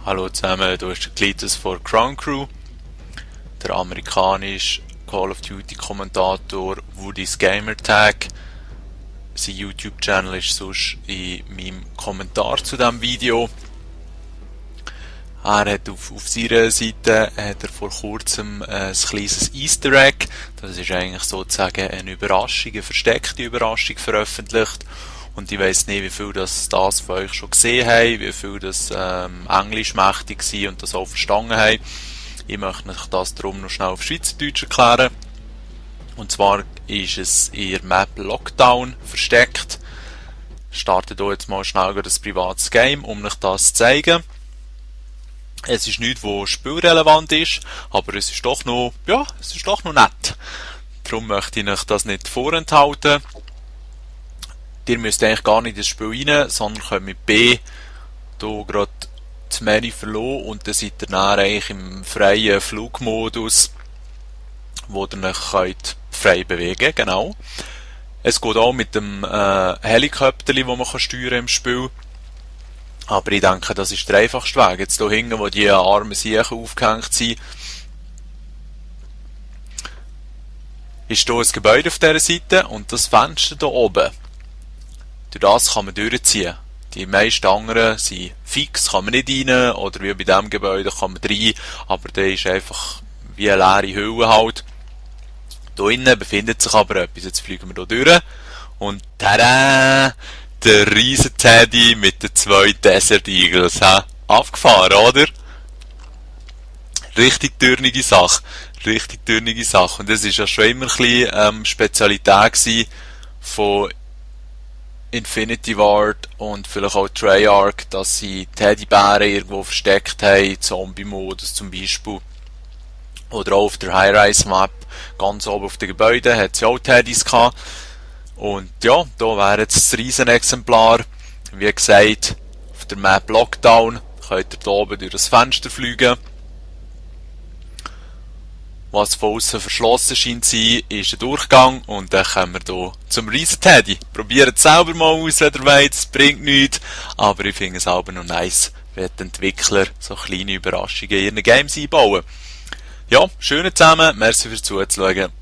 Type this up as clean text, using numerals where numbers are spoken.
Hallo zusammen, hier ist der Klitus von Crown Crew, der amerikanische Call of Duty Kommentator Woody's Gamertag. Sein YouTube-Channel ist sonst in meinem Kommentar zu diesem Video. Er hat auf seiner Seite vor kurzem ein kleines Easter Egg, das ist eigentlich sozusagen eine Überraschung, eine versteckte Überraschung veröffentlicht. Und ich weiss nicht, wie viel das von euch schon gesehen haben, wie viel das Englisch mächtig war und das auch verstanden haben. Ich möchte euch das darum noch schnell auf Schweizerdeutsch erklären. Und zwar ist es in der Map Lockdown versteckt. Ich starte hier jetzt mal schnell ein privates Game, um euch das zu zeigen. Es ist nichts, was spielrelevant ist, aber es ist doch noch, nett. Darum möchte ich euch das nicht vorenthalten. Ihr müsst eigentlich gar nicht ins Spiel rein, sondern könnt mit B hier gerade das Menü verlassen und dann seid ihr dann eigentlich im freien Flugmodus, wo ihr euch könnt frei bewegen könnt. Genau. Es geht auch mit dem Helikopter, das man steuern im Spiel. Aber ich denke, das ist der einfachste Weg. Jetzt hier hinten, wo die armen Siechen aufgehängt sind, ist hier ein Gebäude auf dieser Seite und das Fenster hier oben. Durch das kann man durchziehen. Die meisten anderen sind fix, kann man nicht rein, oder wie bei diesem Gebäude kann man rein, aber der ist einfach wie eine leere Hülle halt. Hier innen befindet sich aber etwas. Jetzt fliegen wir hier durch und tada! Der riesen Teddy mit den 2 Desert Eagles. Abgefahren, oder? Richtig dürnige Sache. Richtig dürnige Sache. Und das war ja schon immer ein bisschen Spezialität von Infinity Ward und vielleicht auch Treyarch, dass sie Teddybären irgendwo versteckt haben, Zombie-Modus zum Beispiel. Oder auch auf der High-Rise-Map, ganz oben auf den Gebäuden, hat sie auch Teddys gehabt. Und ja, da wäre jetzt das Riesenexemplar. Wie gesagt, auf der Map Lockdown könnt ihr hier oben durch das Fenster fliegen. Was von außen verschlossen scheint zu sein, ist ein Durchgang und dann kommen wir hier zum Riesen-Teddy. Probiert es selber mal aus, wenn ihr wollt, es bringt nichts, aber ich finde es auch noch nice, wenn die Entwickler so kleine Überraschungen in ihren Games einbauen. Ja, schön zusammen, merci fürs Zuschauen.